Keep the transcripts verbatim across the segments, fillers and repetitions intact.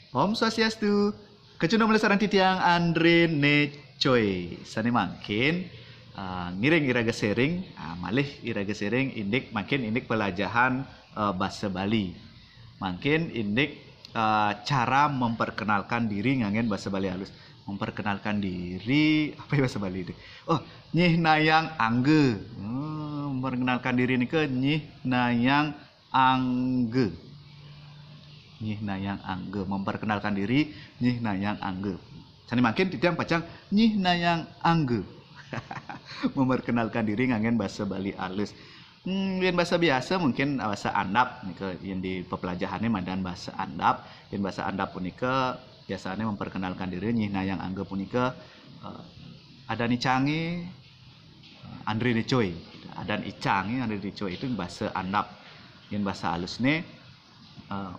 Om Swastiastu. Kecunduk malih sareng titiang Andre Necoy. Sane mangkin uh, ngiring iraga sering, uh, malih iraga sering indik mangkin indik pelajahan uh, basa Bali. Mangkin indik uh, cara memperkenalkan diri nganggen basa Bali alus. Memperkenalkan diri, apa ya basa Bali deh? Oh, nyihnayang angga. Hmm, memperkenalkan diri nika nyihnayang angga. Nyihnayang angga. Memperkenalkan diri nyihnayang angga. Sane mangkin titiang pacang nyihnayang angga. Memperkenalkan diri nganggen basa Bali alus. Hmm, yen basa biasa mungkin basa andap nika yen di pepelajahane madan basa andap. Yen basa andap punika biasanya memperkenalkan diri nyihnayang angga punika uh, adan icange Andre Necoy. Adan icange Andre Necoy itu basa andap. Yen basa alusne uh,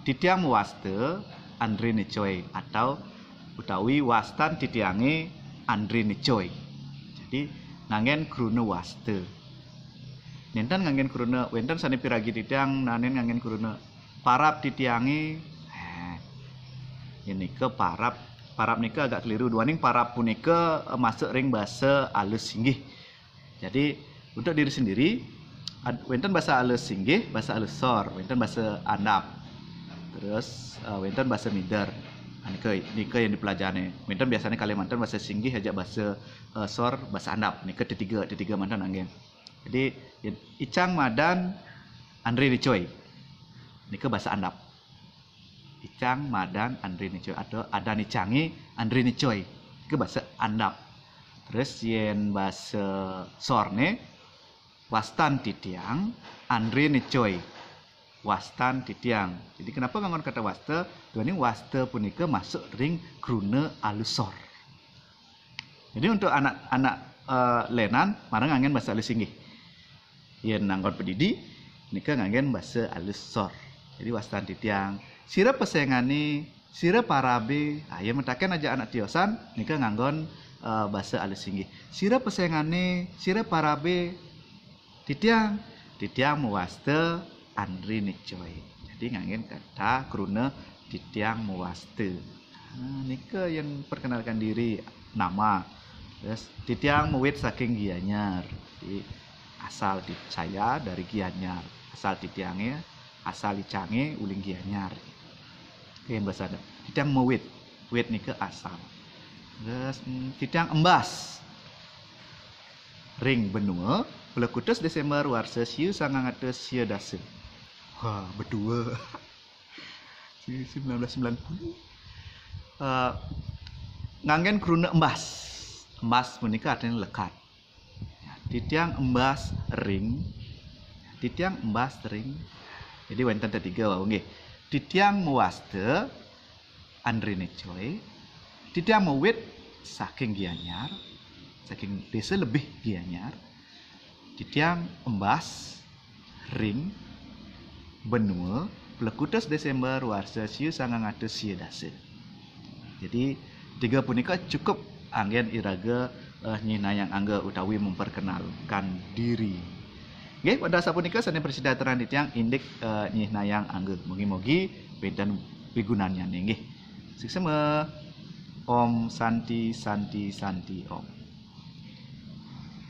titiang mawasta Andre Necoy atau utawi wastan titiange Andre Necoy. Jadi nganggen kruna wasta. Nenten nganggen kruna, wenten sane piragi titiang nanen nganggen kruna parab titiange. Eh, nika parab, parab nika agak keliru. Duaning parab punika eh, masuk ring basa alus singgih. Jadi untuk diri sendiri ad, wenten basa alus singgih, basa alus sor, wenten basa andap. Terus uh, wenten basa mider. Nah, nika nika yang dipelajari. Wenten biasanya Kalimantan basa singgih aja basa uh, sor, basa andap. Nika tetiga, tetiga mantan anggen. Jadi icang madan Andre Nicoy. Nika basa andap. Icang madan Andre Nicoy atau adan icange Andre Nicoy. Nika basa andap. Terus yen basa sorne wastan titiang Andre Nicoy. Wastan titiang. Jadi kenapa nganggon kata wasta? Duaning wasta punika masuk ring kruna alusor. Jadi untuk anak-anak uh, lenan marang angin basa alus singgih. Yen nanggon pedidi nika nganggen basa alus sor. Jadi wastan titiang, sira pesengane, sira parabe, ah, yen metaken aja anak tiosan nika nganggon uh, basa alus singgih. Sira pesengane, sira parabe, titiang, titiang mewasta Andri Nicoy. Jadi nganggen kata kruna titiang mewasta. Nah, nika yang perkenalkan diri nama. Terus titiang mewit saking Gianyar. Jadi asal di, saya dari Gianyar. Asal titiange, asal icange uling Gianyar. Oke, bahasa ada. Titiang mewit. Wit nika asal. Terus hmm, titiang embas ring benua, pelekutus Desember warsa siu sangang atus sia dasa. Wah, betua. Sembilan belas sembilan puluh. Uh, nganggen kruna embas. Embas punika artinya lekat. Ya, titiang embas ring. Titiang embas ring. Jadi wenten tetiga wau nggih. Titiang mewasta Andri Nicoy. Titiang mewit saking Gianyar, saking desa lebih Gianyar. Titiang embas ring benua pelekutus Desember warsa siu sangang atus sia dasa. Jadi tiga punika cukup anggen iraga uh, nyinayang angga utawi memperkenalkan diri. Nggih, pada sapunika sane prasida aturang titiang indik uh, nyinayang angga. Mugi-mugi wenten pigunannyane nggih. Suksema. Om Santi Santi Santi Om.